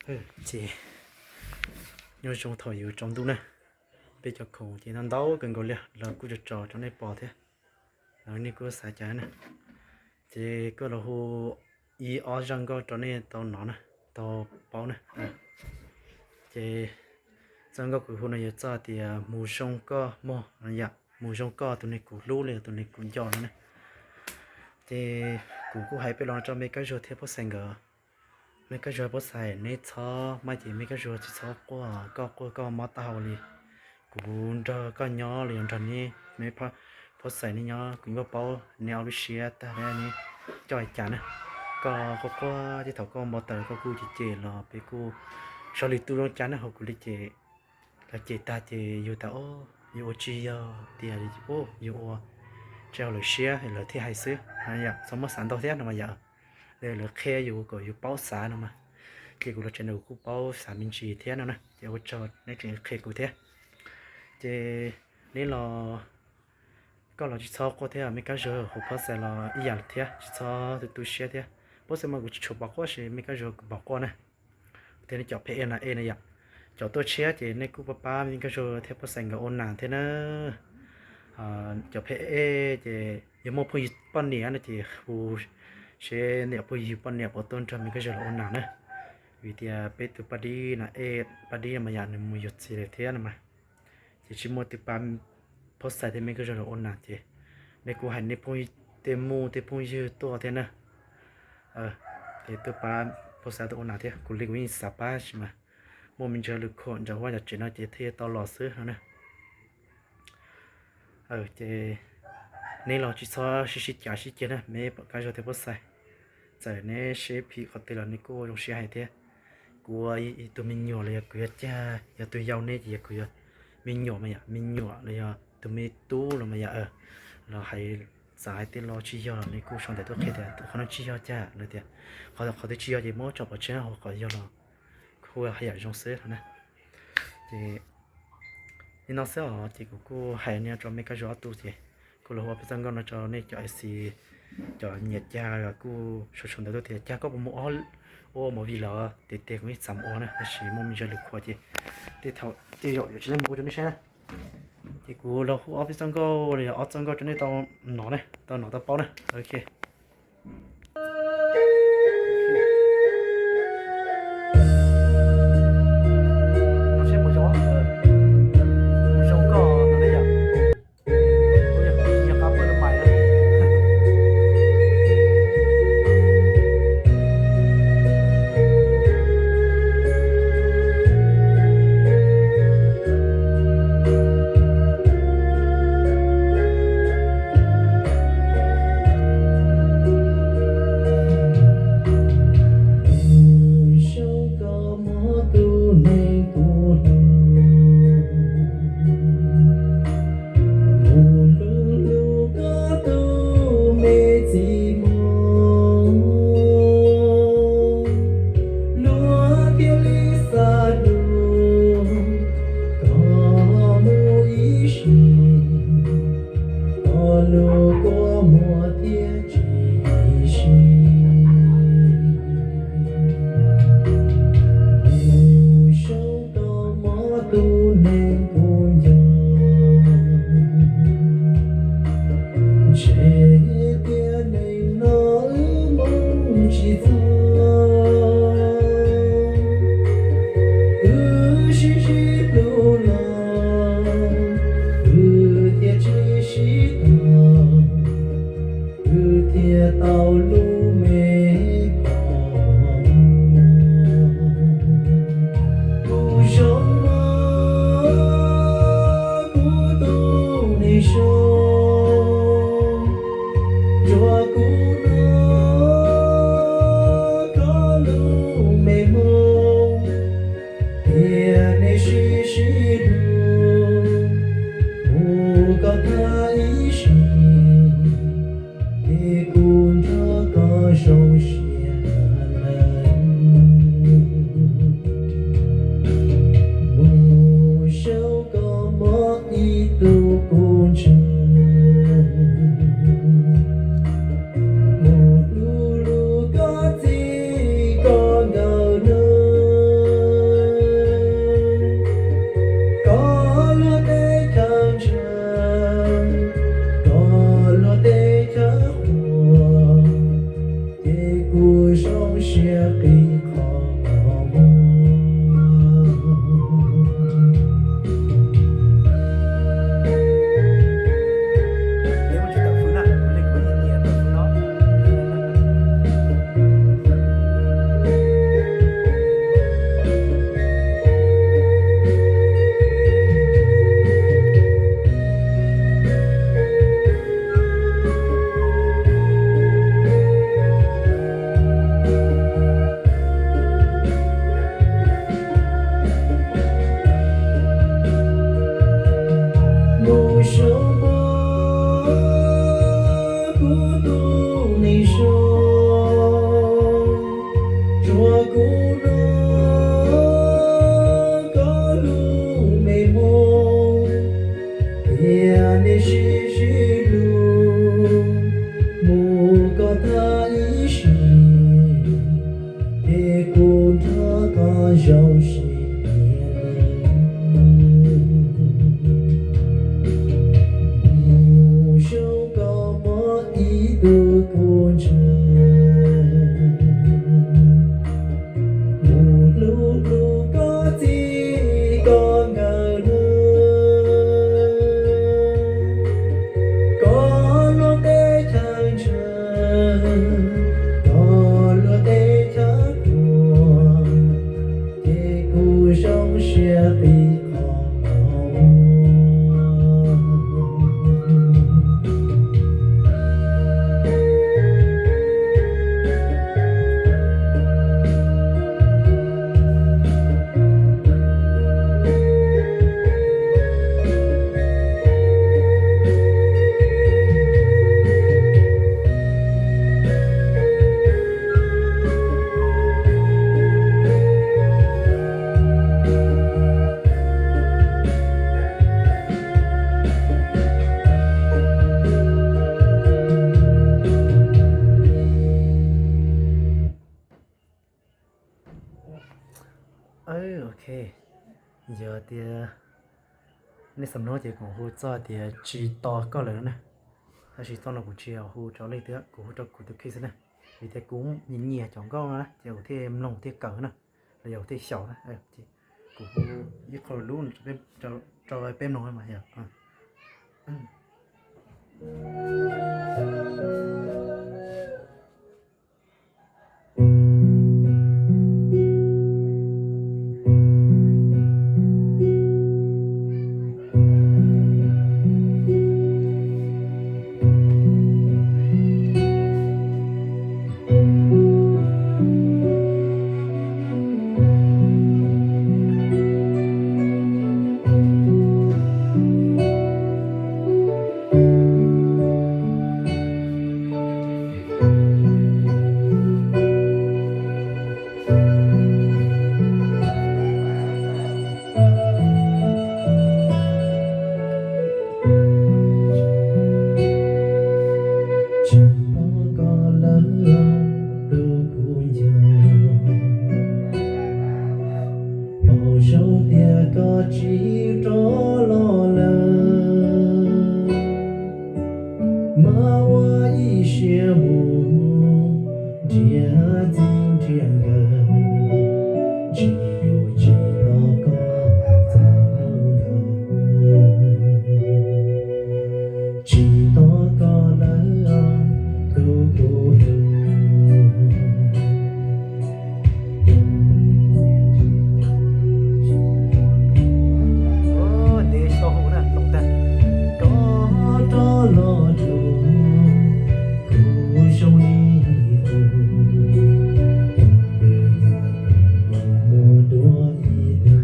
Ces nyob zoo thaum yuav tsaus ntuj na, peb cov khoom ces ntau ntau kawg nkaus li, lawv kuj tso tso rau nej pom thiab, los nej kuj xav cas na. Ces kuj los hu ib ob zaj nkauj rau nej tau hnov na, tau paub na. Ces zaj nkauj kuv hu no yog txoj tias mus zoo koj mog, yam mus zoo koj tus neeg kuv hlub los yog tus neeg kuv nco no na. Ces kuv kuj hais peb los rau me Kab Zuag thiab Phob Xais nkawd. Me Kab Zuag Phob Xais, neb txhob maj ces me Kab Zuag tsis txhob quaj, koj quaj koj mob taub hau li. Kuv nrog koj nyob los yog nrog neb, me Phob Xais neb nyob kuv yeej paub neb ob lub siab tag, neb coj li cas na. Koj quaj quaj ces thaum koj npau taws koj kuj cem cem los peb kuj sawv lwm tus zoo cas na, hauv kuv li ces lawv cem tag ces yus tas o, yus ua tsis yog tias yus ua tsis haum lawv siab lawv thiaj hais xwb, yam txhob muab xav ntau thiab no mas yam. Lawv qhia yus kom yus paub xav no mas, ces kuv los tseem kuj paub xav me ntsis thiab no na, ces ua tsaug neb tseem qhia kuv thiab. Ces neb los, koj los tsis txhob quaj thiab, me Kab Zuag hauv Phob Xais los ib yam thiab, tsis txhob tu tu siab thiab. Phob Xais mas kuv tsis tshua pom quaj, tab sis me Kab Zuag kuv pom quaj na. Thiab nej cov phem ej na, ej na yom, cov tuaj tshiab ces nej kuj pab pab me Kab Zuag thiab Phob Xais nkawd ua nas thiab na. Cov phem ej ces yog muaj phooj ywg poj niam no ces hu seb nej phooj ywg poj niam puas tuaj nrog me Kab Zuag los ua nas na. Vim tias peb tus Paj Dib no, ej Paj Dib mas yam nws mus yuav txiv lawm thiab no mas, ces tsis muaj twg pab Phob Xais thiab me Kab Zuag los ua nas ces nej kuj hais nej phooj, tej muj tej phooj ywg tuaj thiab na. Ces tuaj pab Phob Xais tuaj ua nas thiab, kuv li kuv yeej xav pab tab sis mas muaj me ntsis lwm khuam ntawm vaj ntawm tsev no ces thiaj tau los xwb no na. Ces neb los tsis txhob sib sib cav sib ceg na, me Kab Zuag thiab Phob Xais. Txawm neb sib phim qhov twg los neb kuj zoo siab hais thiab. Kuv ua ib tug me nyuam los yog kuv yuav cag, yog tus yau neb ces yog kuv yuav me nyuam mas yom, me nyuam los yog tus me tub los mas yom, los hais, txawm hais tias los tsis yog los neb kuj sau ntawv tuaj qhia tias qhov no tsis yog cag los tias qhov, qhov twg tsis yog ces muab tso pov tseg, qhov yog los kuj hais yam zoo xwb no na. Ces li no xwb os, ces kuv kuj hais no rau me Kab Zuag ob tug ces kuj los hu ob peb txoj nkauj no rau nej cov A C, cov nyiam cag kuj sau sau ntawv tuaj tias cag koj puas mus ua movie lawm, tiag tiag kuv yeej xav mus ua na tab sis muaj me ntsis lwm khuam ces tej thaum tej zaum yuav tsis lam mus ua rau nej saib na. Ces kuv los hu ob peb txoj nkauj los yog ob txoj nkauj rau nej tau hnov na, tau hnov tau paub na. Ok. Zoo koj mob tus neeg kuv hlub, mus hlub hlub koj tus me txiv mog, luag thiaj li xav dua koj mus ib sim, koj lub kua muag thiaj tsis sib. Mus zoo koj mob tus neeg kuv nco, ntshe tias neeg no wb mus tsis txog, Zoo siab nyiam lawm, mus zoo koj muab ib tug kuv ntshaw, mus hlub hlub koj txij koj nkawm lawm, koj luag teb chaws ntshaw, koj luag teb chaws qhuav, ces kuv zoo siab qhov qhov. Ok, yog tias nej xav mloog ces kuv hu txoj tias Tsis Tos Koj Lawm no na. Tab sis txoj no kuv tsis hu rau leej twg, kuv hu rau kuv tus kheej xwb na. Vim tias kuv nyiam nyiam cov nkauj no na ces kuv thiaj mloog thiaj kawm na, los yog kuv thiaj xyaum na. Kuv hu ib qho lub rau peb mloog mas yog. Tsis tos koj lawm, tus kuv nco, pom zoo tias koj tsis rov los lawm, mas ua ib siab mus nrhiav txij nrhiav nkawm, tsis yuav tsis tos koj txog hnub ntawd. Tsis tos koj lawm, tus kuv hlub. Ntev tsis tau hu na, loom tag. Koj rov los dua kuv zoo li qub, tus nyuam qhuav muaj dua ib tug.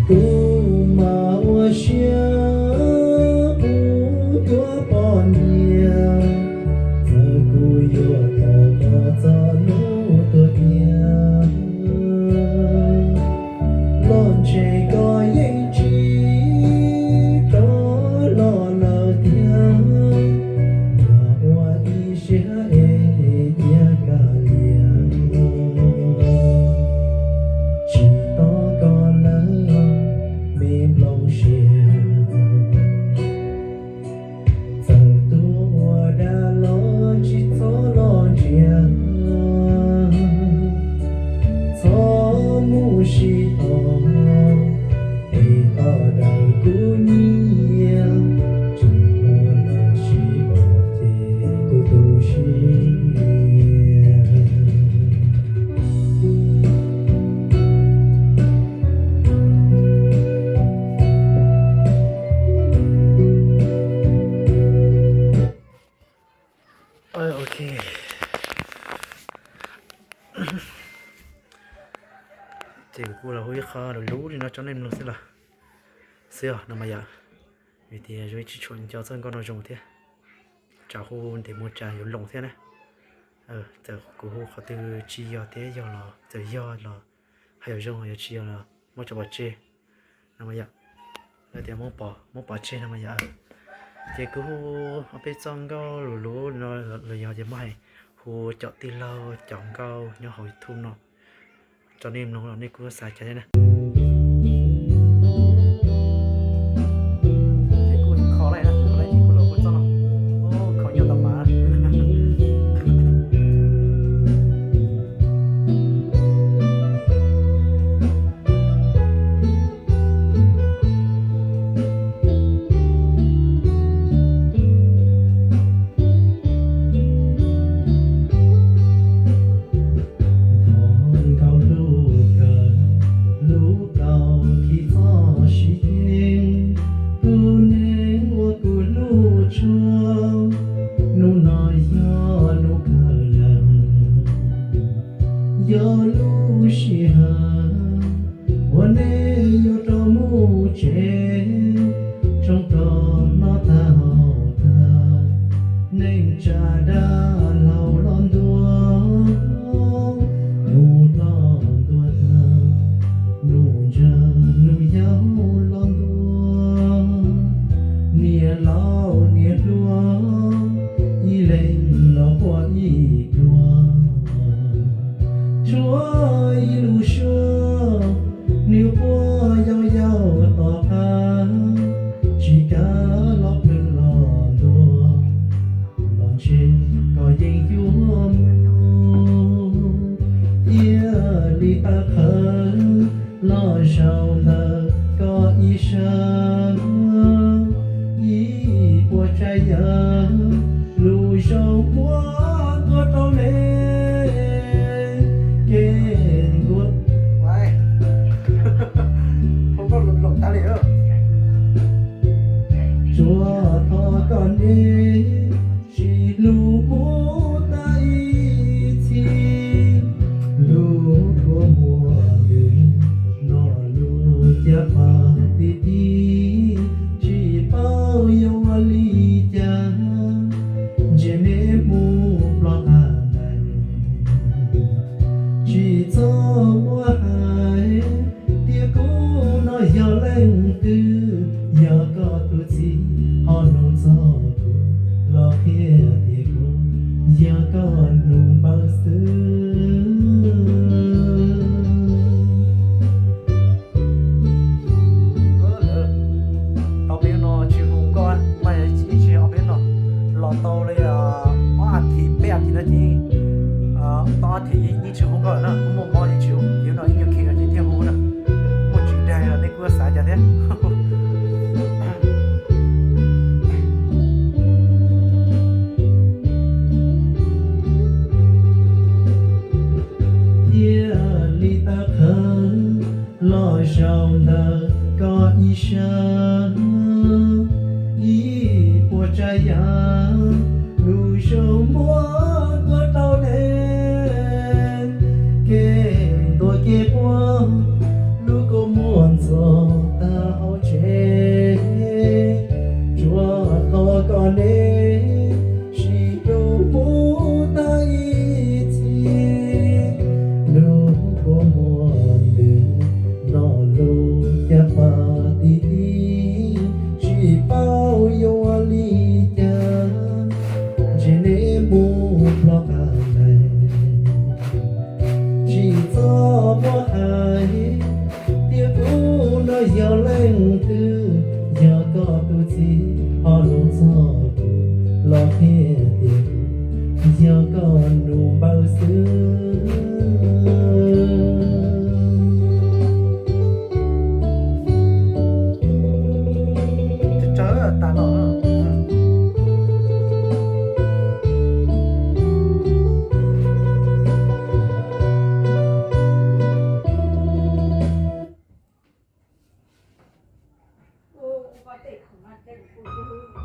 Kuv mas ua siab kuv yuav poj niam, txawm kuv yuav tos koj txog hnub tuag tiag. Los ntshe koj yeej tsis rov los lawm tiag, mas ua ib siab es cia koj liam. Tsis tos koj lawm, me nplooj siab, txawm tuag ua dab los tsis txhob los nrhiav, txhob mus sib tos, es tos daws kuv nyiam, tsuas los sib pom ces kuv tu siab. Ok, ces kuv kuj los hu ib qho lus lub li no rau nej mloog xwb los xwb os no mas yom. Vim tias zoo ib tsis tshua nco txoj nkauj no zoo thiab, tsam hu ntev mus tsam yuav loom thiab na. Txawm kuv hu qhov twg tsis yog thiab yog los txawm yog los hais yuav zoo, yog tsis yog los muab tso pov tseg no mas yom. Lawv tias muab pov tseg no mas yom. Ces kuv hu ob peb txoj nkauj lus lub no los yog tias muab hais hu Kuv cov tij laug cov nkauj nyob hauv YouTube no rau nej mloog los nej kuj xav cas thiab na. Thov nkauj hlub kawg, lub kaus khi txoj siv ceeb, tus neeg uas kuv hlub tshua, hnub no yog hnub kawg lawm, yog lub sij hawm uas nej yuav rov mus tsev, tshooj kos hlob tag hau tag, neej tsa dab laug los ntua, hnub hlob ntua tag, hnub ntsa hnub yau los ntua, niam laus niam hluas ib leeg los quaj ib pluag, tshuav ib lub suab nws quaj yau yau tom qab, tsis kav los plhws los ntua, los ntshe koj yeej yuav mus, thiaj li tawv qhawv los zaum ntawm koj ib sab, ib puas tsav yam lus zoo muab tuaj rau nej. Kev ntuas tsuas thov kom nej sib hlub mus tag ib txhis, lub kua muag ntws no lub caj pas ti ti, tsis paub yuav ua li cas, ntshe neb mus ploj qab ntais. Tsis txhob muab hais tias kuv no yog leej twg, yog koj tus txiv ho nug txog kuv los qhia tias kuv yog koj nus npawg xwb. Tau peb hnub no tsis hu nkauj, mas yeej tsis ob peb hnub no los tau li ob as thiv peb as thiv no ces tau ob thiv yeej tsis hu nkauj na, kuv muaj mob yeej tsis hu, ces no ib nyuag khi no ces thiaj hu na. Muaj tsis dag los nej kuj xav cas thiab. Thiaj li tawv qhawv los zaum ntawm koj ib sab, ib puas tsav yam lus zoo muab tuaj rau nej. Kev ntuas kev quaj lub kua muag ntxhov tag hauv tsev, tsuas thov kom nej sib hlub mus tag ib txhis. Lub kua muag ntws no lub caj pas ti ti, tsis paub yuav ua li cas, ntshe neb mus ploj qab ntais. Tsis txhob muab hais tias kuv no yog leej twg, yog koj tus txiv ho nug txog kuv los qhia tias kuv yog koj nus npawg xwb. Tsawg tas no.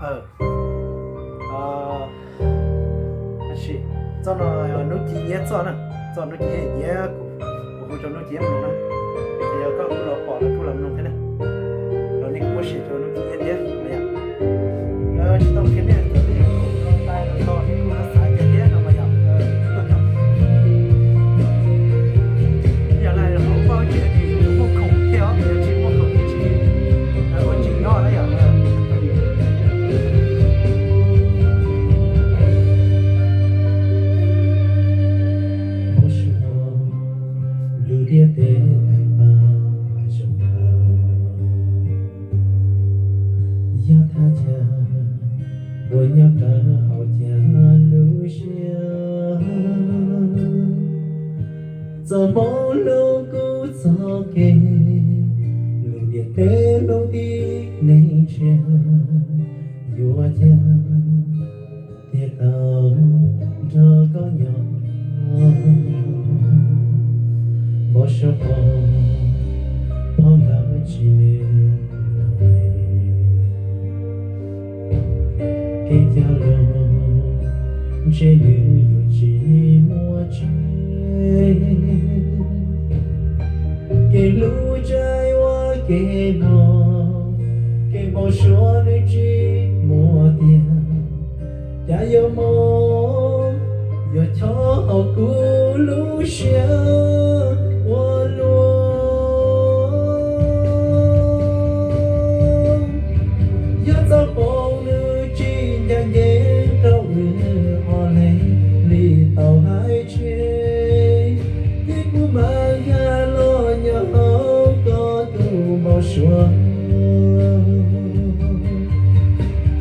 Tab sis txoj no yog Nub Ci Nyiab txoj na, txoj Nub Ci Nyiab, kuv hu rau Nub Ci Nyiab mloog na, ces yog koj kuj los pom los kuj los mloog thiab na, los nej kuj muab share rau Nub Ci Nyiab thiab. Tsis tau qhia nej, nej kuj xav tias thiab no mas yog, yog lawv ho ua tsev ces muaj khoom thiab os, yog tsis muaj khoom ces tsis ua tsis nyob na yom. Txoj hmoov hlub kuv txoj kev, lub ntiaj teb hlub tib neeg tshiab, yuav cas thiaj tau nrog koj nyob. Npau suav pom phau ntawv tsis nws kev cog lus, ntshe nws yuav tsis muaj tsev. Kev hlub tsis ua kev hlob, kev npau suav nws tsis muaj tiag. Cas yuav mob yuav chob hauv kuv lub siab ua luaj. Yog txoj hmoov nws tsis ncaj ncees rau wb ob leeg li tau hais tseg, thiab kuv mam nkag los nyob hauv koj tus npau suav.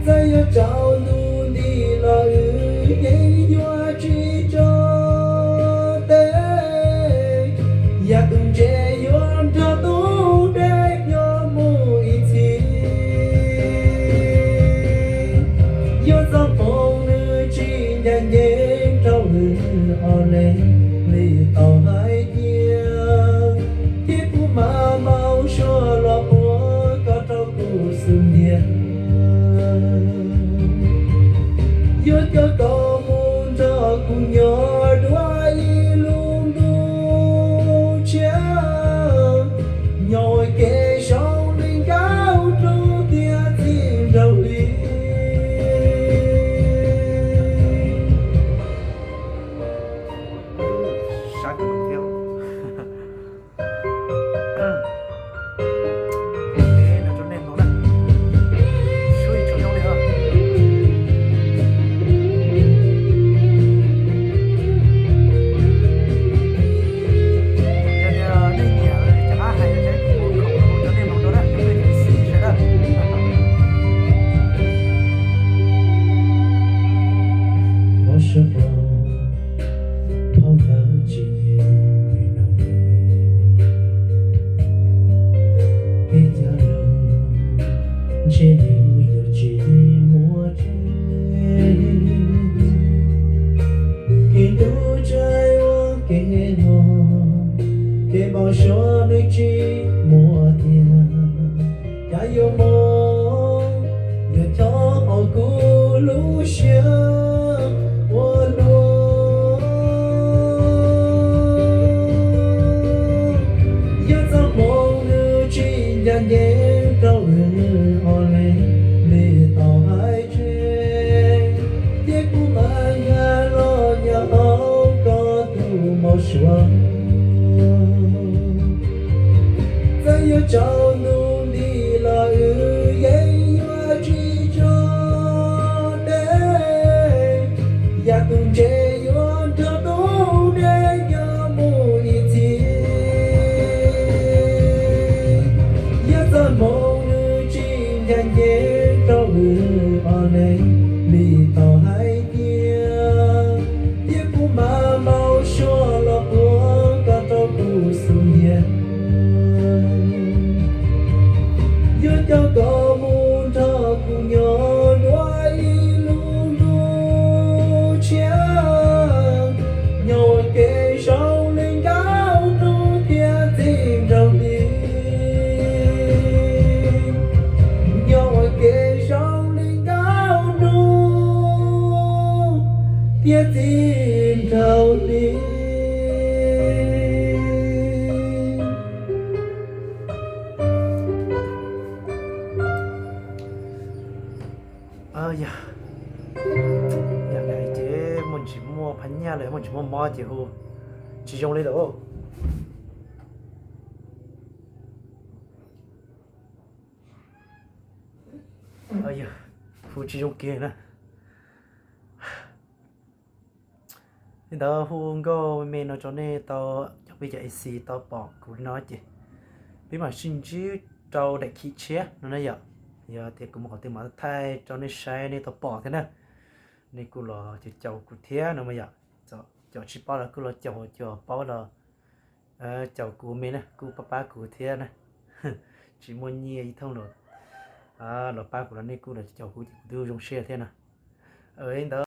Txawm yuav tsaus ntuj nti los wb yeej yuav tsis tso tes, yam tus ntse yuav nrog tus deb nyob mus ib txhis. Yog txoj hmoov nws tsis ncaj ncees rau wb ob leeg li tau hais tiag, thiab kuv mam npau suav los puag koj rau kuv xub ntiag. Yuav coj koj mus nrog kuv nyob dua ib lub ntuj tshiab, nyob ua ke zoo li nkauj hnub thiab txiv nraug hli. Mob sab pom phau ntawv tsis nws nug, kev cog lus ntshe nws yuav tsis muaj tsev. Kev hlub tsis ua kev hlob, kev npau suav nws tsis muaj tiag. Cas yuav mob yuav chob hauv kuv lub siab ua luaj. Yog txoj hmoov nws tsis ncaj ncees rau wb ob leeg li tau hais tseg, thiab kuv mam nkag los nyob hauv koj tus npau suav. Txawm yuav tsaus ntuj nti los wb yeej yuav tsis tso tes, yam tus ntse yuav nrog tus deb nyob mus ib txhis. Yog txoj hmoov nws tsis ncaj ncees rau wb ob leeg li tau hais tiag, thiab kuv mam npau suav los puag koj rau kuv xub ntiag. Yuav coj koj mus nrog kuv nyob dua ib lub ntuj tshiab, nyob ua ke zoo li nkauj hnub thiab txiv nraug hli. Nyob ua ke zoo li nkauj hnub thiab txiv nraug hli. Yog, yog hais ces muaj ntsis muaj phab nyaj lawm, muaj ntsis muaj mob ces hu tsis zoo li lawm. Yog, hu tsis zoo kiag na. Li ntawd hu nkauj me me no rau nej tau, cov peb cov A C tau pom kuv li no ces peb mam sib ntsib rau daim khi tshiab no na yom. Yog tias kuv mus qhov twg mam thaij rau nej saib nej tau pom thiab na. Nej kuj los caum caum kuv thiab no mas yom. Cov tsis paub los kuj los caum, cov paub los caum kuv me na, kuj pab pab kuv thiab na. Tsis muaj nyiaj ib thooj los, los pab kuv los nej kuj los caum kuv ces kuv twb zoo siab thiab no. Ua li ntawd